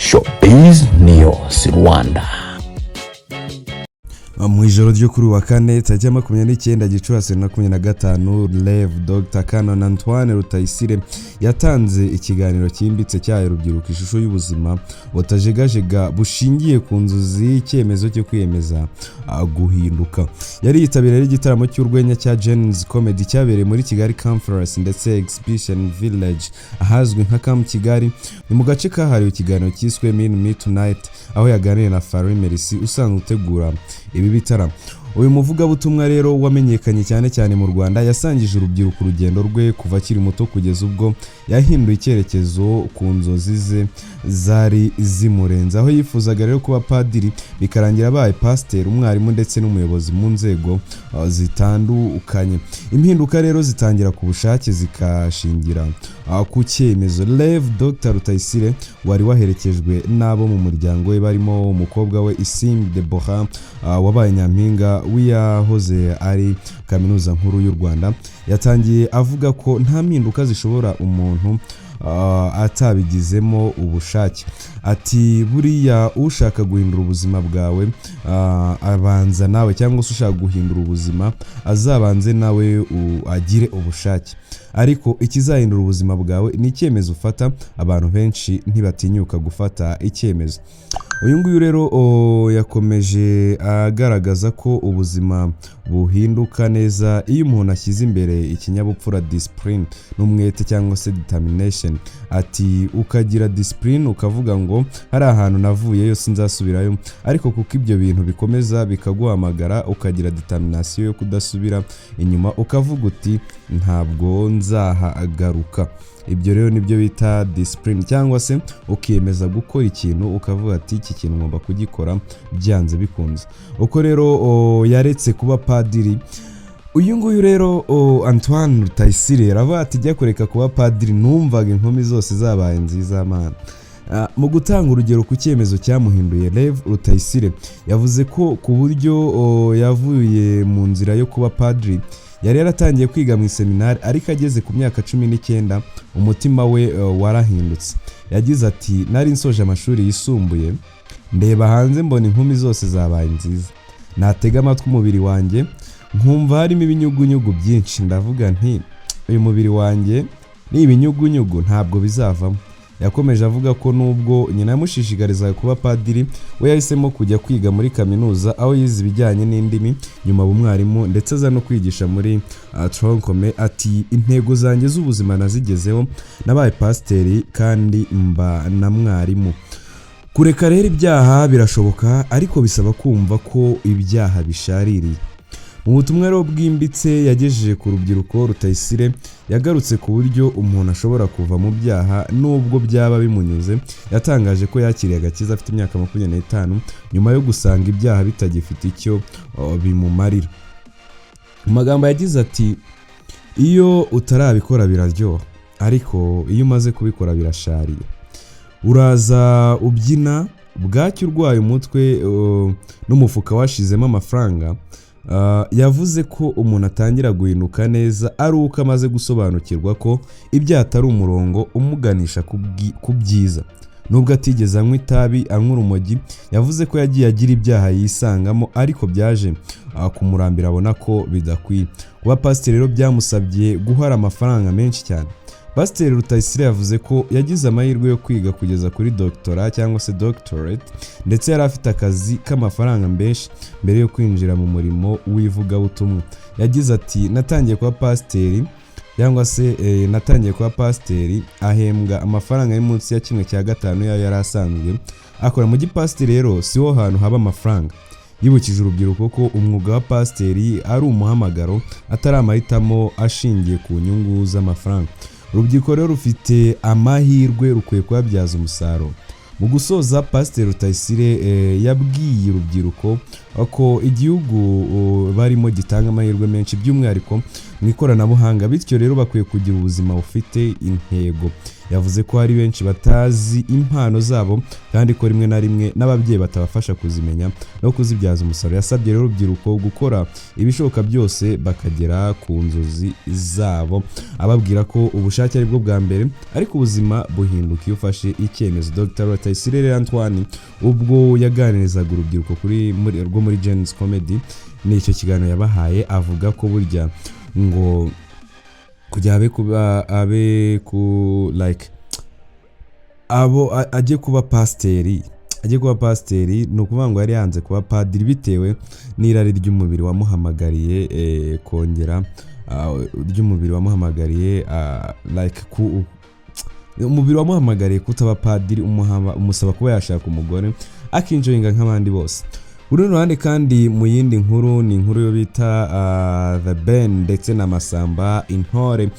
Showbiz News Rwanda. Mu ijoro ryo kuri uyu wa kane, tariki ya 29 Gicurasi 2025, Rev Dr Canon Antoine Rutayisire yatanze ikiganiro cyimbitse cyahaye urubyiruko ishusho y'ubuzima butajegajega bushingiye ku nzozi, icyemezo cyo kwiyemeza guhinduka. Yari yitabiriye igitaramo cy'urwenya cya Gen-Z Comedy cyabereye muri Kigali Conference ndetse Exhibition Village, ahazwi nka Camp Kigali. Ni mu gace kahariwe ikiganiro cyiswe Meet Me Tonight, aho yaganiriye na Fally Merci usanzwe utegura ibi bitaramo. Uyu muvugabutumwa rero wamenyekanye cyane cyane mu Rwanda yasangije urubyiruko urugendo rwe kuva akiri muto kugeza ubwo yahinduye icyerekezo ku nzozi ze zari zimurenze, aho yifuzaga rero kuba padiri bikarangira abaye pasiteri, umwarimu ndetse n'umuyobozi mu nzego zitandukanye. Impinduka rero zitangira ku bushake, zikashingira ku cyemezo. Rev Dr Rutayisire wari waherekejwe n'abo mu muryango we barimo umukobwa we Isimbi Deborah, wabaye nyampinga w'iyahoze ari Kaminuza Nkuru y'u Rwanda, yatangiye avuga ko nta mpinduka zishobora umuntu atabigizemo ubushake. Ati: "Buriya ushaka guhindura ubuzima bwawe abanza nawe, cyangwa se ushaka guhindura ubuzima azabanze nawe agire ubushake, ariko ikizahindura ubuzima bwawe ni icyemezo ufata. Abantu benshi ntibatinyuka gufata icyemezo." Uyu nguyu rero yakomeje agaragaza ko ubuzima buhinduka neza iyo umuntu ashyize imbere ikinyabupfura, discipline, n'umwete cyangwa se determination. Ati: "Ukagira discipline, ukavuga ngo hari ahantu navuyeyo sinzasubirayo, ariko kuko ibyo bintu bikomeza bikaguhamagara, ukagira determination yo kudasubira inyuma, ukavuga uti ntabwo nzahagaruka." Ibyo rero nibyo bita discipline, cyangwa se ukiyemeza gukora ikintu, ukavuga ati iki kintu ngomba kugikora byanze bikunze. Uko rero yaretse kuba padiri. Uyu nguyu rero Antoine Rutayisire aravuga ati: "Jya kureka kuba padiri numvaga inkumi zose zabaye nziza, mana." Mu gutanga urugero ku cyemezo cyamuhinduye, Rev Rutayisire yavuze ko ku buryo yavuye mu nzira yo kuba padiri, yari yaratangiye kwiga mu iseminari, ariko ageze ku myaka 19 umutima we warahindutse. Yagize ati: "Nari nsoje amashuri yisumbuye, ndeba hanze mbona inkumi zose zabaye nziza, natega amatwi umubiri wanjye nkumva harimo ibinyugunyugu byinshi, ndavuga nti uyu mubiri wanjye ni ibinyugunyugu, ntabwo bizavamo." Yakomeje avuga ko nubwo nyina yamushishikarizaga kuba padiri, we yahisemo kujya kwiga muri kaminuza, aho yize ibijyanye n'indimi, nyuma aba umwarimu ndetse aza no kwigisha muri tronc commun. Ati: "Intego zanjye z'ubuzima nazigezeho, nabaye pasiteri kandi mba na mwarimu." Kureka rero ibyaha birashoboka, ariko bisaba kumva ko ibyaha bishaririye. Mu butumwa rero bwimbitse yagejeje ku rubyiruko, Rutayisire yagarutse ku buryo umuntu ashobora kuva mu byaha nubwo byaba bimunyuze. Yatangaje ko yakiriye agakiza afite imyaka 25, nyuma yo gusanga ibyaha bitagifite icyo bimumarira. Mu magambo yagize ati: "Iyo utarabikora biraryoha, ariko iyo umaze kubikora birashariye. Uraza ubyina, bwacya urwaye umutwe n'umufuka washizemo amafaranga." Yavuze ko umuntu atangira guhinduka neza ari uko amaze gusobanukirwa ko ibyaha atari umurongo umuganisha ku byiza. Nubwo atigeze anywa itabi, anywa urumogi, yavuze ko yagiye agira ibyaha yisangamo, ariko byaje kumurambira, abona ko bidakwiye. Kuba pasiteri rero byamusabye guhara amafaranga menshi cyane. Pasiteri Rutayisire yavuze ko yagize amahirwe yo kwiga kugeza kuri doctorat cyangwa se doctorate, ndetse yari afite akazi k'amafaranga menshi mbere yo kwinjira mu murimo w'ivugabutumwa. Yagize ati: "Natangiye kuba pasiteri, cyangwa se natangiye kuba pasiteri ahembwa amafaranga ari munsi ya 1/5 y'ayo yari asanzwe akora. Mu gipasiteri rero si ho hantu haba amafaranga." Yibukije urubyiruko ko umwuga wa pasiteri ari umuhamagaro, atari amahitamo ashingiye ku nyungu z'amafaranga. Urubyiruko rero rufite amahirwe, rukwiye kuyabyaza umusaruro. Mu gusoza, Pasiteri Rutayisire yabwiye urubyiruko ko igihugu barimo gitanga amahirwe menshi, by'umwihariko mu ikoranabuhanga, bityo rero bakwiye kugira ubuzima bufite intego. Yavuze ko hari benshi batazi impano zabo, kandi ko rimwe na rimwe n'ababyeyi batabafasha kuzimenya no kuzibyaza umusaruro. Yasabye rero urubyiruko gukora ibishoboka byose bakagera ku nzozi zabo, ababwira ko ubushake ari bwo bwa mbere, ariko ubuzima buhinduka iyo ufashe icyemezo. Dr Rutayisire Antoine, ubwo yaganirizaga urubyiruko rwo muri Gen-Z Comedy, ni icyo kiganiro yabahaye, avuga ko burya ngo kugira abe kuba abe ku like abo ajye kuba pasiteri, ni ukuvuga ngo yari yanze kuba padiri bitewe n'irari ry'umubiri wamuhamagariye kongera ry'umubiri wamuhamagariye like ku umubiri wamuhamagariye kutaba padiri, umusaba kuba yashaka umugore akinjoyinga nk'abandi bose. Urundi ruhande kandi, mu yindi nkuru, ni inkuru yo bita The Ben ndetse na Masamba Intore.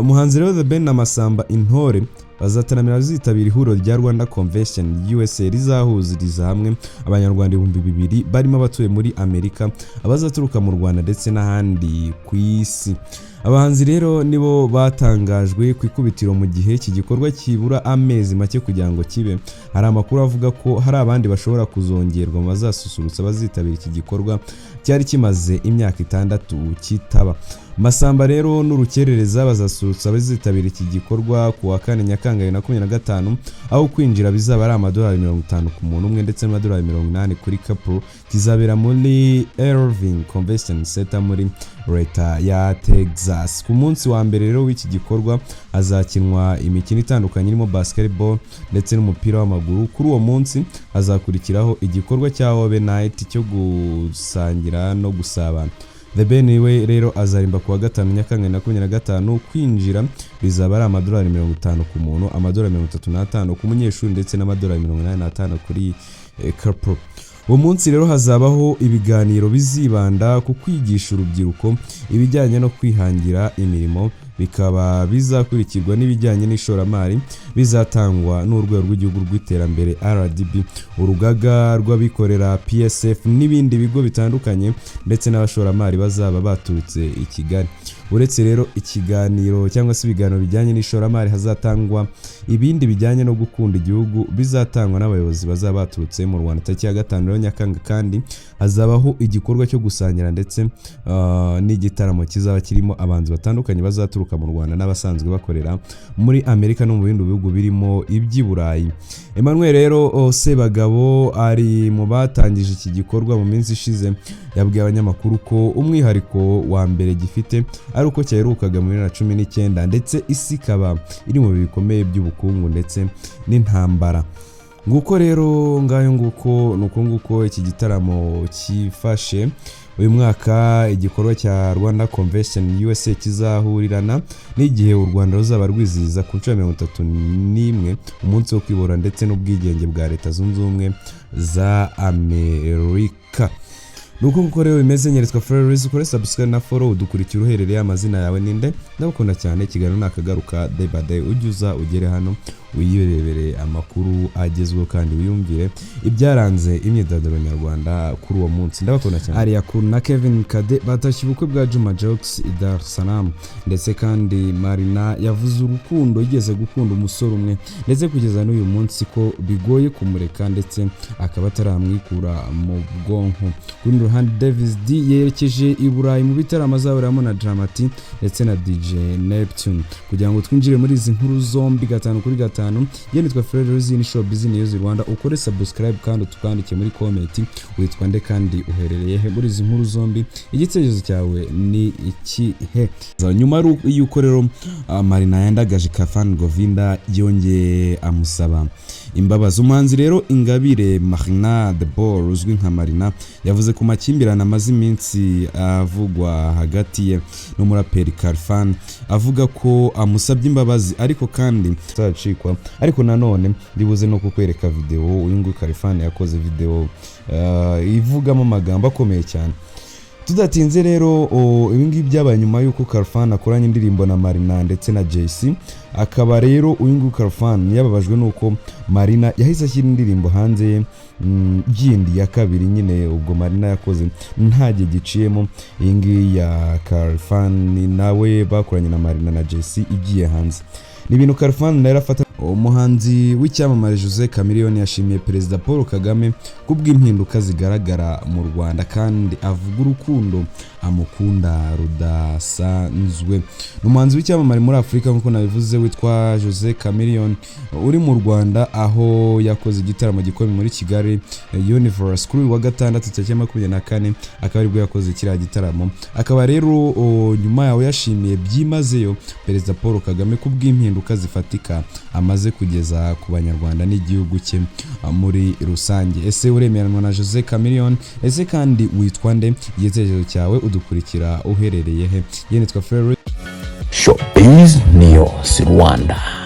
Umuhanzi rero The Ben na Masamba Intore bazataramira bazitabira ihuriro rya Rwanda Convention USA rizahuziriza hamwe Abanyarwanda 2000, barimo abatuye muri Amerika, abazaturuka mu Rwanda ndetse n'ahandi ku isi. Abahanzi rero nibo batangajwe ku ikubitiro mu gihe iki gikorwa kibura amezi make kugira ngo kibe. Hari amakuru avuga ko hari abandi bashobora kuzongerwa mu bazasusurutsa abazitabira iki gikorwa cyari kimaze imyaka 6 kitaba. Masamba rero n'Urukerereza bazasusurutsa abazitabira iki gikorwa ku wa kane Nyakanga 2025, aho kwinjira bizaba ari amadolari 50 ku muntu umwe ndetse n'amadolari 80 kuri couple. Kizabera muri Irving Convention Center muri leta ya Texas. Ku munsi wa mbere rero w'iki gikorwa hazakinwa imikino itandukanye irimo basketball ndetse n'umupira w'amaguru. Kuri uwo munsi hazakurikiraho igikorwa cya Hobe Night cyo gusangira no gusabana. The Ben we rero azarimba ku wa gatanu Nyakanga 2025. Kwinjira bizaba ari amadolari 50 ku muntu, amadolari 35 ku munyeshuri ndetse n'amadolari 85 kuri couple. Uwo munsi rero hazabaho ibiganiro bizibanda ku kwigisha urubyiruko ibijyanye no kwihangira imirimo, bikaba bizakurikirwa n'ibijyanye n'ishoramari bizatangwa n'Urwego rw'Igihugu rw'Iterambere RDB, urugaga rw'abikorera PSF n'ibindi bigo bitandukanye ndetse n'abashoramari bazaba baturutse i Kigali. Uretse rero ikiganiro cyangwa se ibiganiro bijyanye n'ishoramari, hazatangwa ibindi bijyanye no gukunda igihugu bizatangwa n'abayobozi bazaba baturutse mu Rwanda. Tariki ya gatanu rero Nyakanga kandi hazabaho igikorwa cyo gusangira ndetse n'igitaramo kizaba kirimo abahanzi batandukanye bazaturuka mu Rwanda n'abasanzwe bakorera muri Amerika no mu bindi bihugu birimo iby'i Burayi. Emmanuel rero Sebagabo ari mu batangije iki gikorwa. Mu minsi ishize yabwiye abanyamakuru ko umwihariko wa mbere gifite ari uko cyaherukaga muri 2019, ndetse isi ikaba iri mu bihe bikomeye by'ubukungu ndetse n'intambara. Nguko rero, ngayo nguko, ni uko nguko iki gitaramo cyifashe. Uyu mwaka igikorwa cya Rwanda Convention USA kizahurirana n'igihe u Rwanda ruzaba rwizihiza ku nshuro ya 31 umunsi wo kwibohora ndetse n'ubwigenge bwa Leta Zunze Ubumwe za Amerika. Nuko nguko rero bimeze. Nyeretswa Flores, ukore subscribe na follow, dukurikira uherereye. Amazina yawe ninde? Ndabukunda cyane. Ikiganiro nakagaruka day by day. Ujye uza ugere hano wirebere amakuru agezweho kandi wiyumvire ibyaranze imyidagaduro nyarwanda kuri uwo munsi. Ndabakunda cyane. Alliah Cool na Kevin Kade batashye ubukwe bwa Juma Jux i Dar es Salaam. Ndetse kandi Marina yavuze urukundo yigeze gukunda umusore umwe, ndetse kugeza n'uyu munsi ko bigoye kumureka, ndetse akaba ataramwikura mu bwonko. Ku rundi ruhande, Davis D yerekeje i Burayi mu bitaramo azahuriramo na Dramati ndetse na DJ Neptune. Kugira ngo twinjire muri izi nkuru zombi gatanu kuri gatanu, njye nitwa Fred Rozi, ni Show Busy News Rwanda. Ukore subscribe kandi utwandike muri comment, witwa nde kandi uherereye he? Muri izi nkuru zombi igitekerezo cyawe ni ikihe? Nyuma y'uko rero Marina yandagaje Khalfan Govinda, yongeye amusaba imbabazi. Umuhanzi rero Ingabire Marina The Ball uzwi nka Marina yavuze ku makimbirane amaze iminsi avugwa hagati ye n'umuraperi Khalfan, avuga ko amusabye imbabazi, ariko kandi azacikwa. Ariko nanone ndibuze no kukwereka video uyu nguyu Khalfan yakoze, video ivugamo amagambo akomeye cyane. Tudatinze rero, ibi ngibi byabaye nyuma y'uko Khalfan akoranye indirimbo na Marina ndetse na JC. Akaba rero uyu nguyu Khalfan yababajwe n'uko Marina yahise ashyira indirimbo hanze ye yindi ya kabiri nyine, ubwo Marina yakoze nta gihe giciyemo iyi ngiyi ya Khalfan nawe bakoranye na Marina na JC igiye hanze. Ni ibintu Khalfan rero afata. Umuhanzi w'icyamamare Jose Chameleone yashimiye Perezida Paul Kagame kubw'impinduka zigaragara mu Rwanda, kandi avuga urukundo amukunda rudasanzwe. Ni umuhanzi w'icyamamare muri Afurika, nk'uko nabivuze, witwa Jose Chameleone, uri mu Rwanda, aho yakoze igitaramo gikomeye muri Kigali Universe kuri uyu wa gatandatu tariki ya 24, akaba aribwo yakoze kiriya gitaramo. Akaba rero nyuma yaho yashimiye byimazeyo Perezida Paul Kagame kubw'impinduka zifatika amaze kugeza ku Banyarwanda n'igihugu cye muri rusange. Ese uremeranwa na Jose Chameleone? Ese kandi witwa nde? Igitekerezo cyawe, udukurikira uherereye he? Ye nitwa Ferry. Showbiz News Rwanda.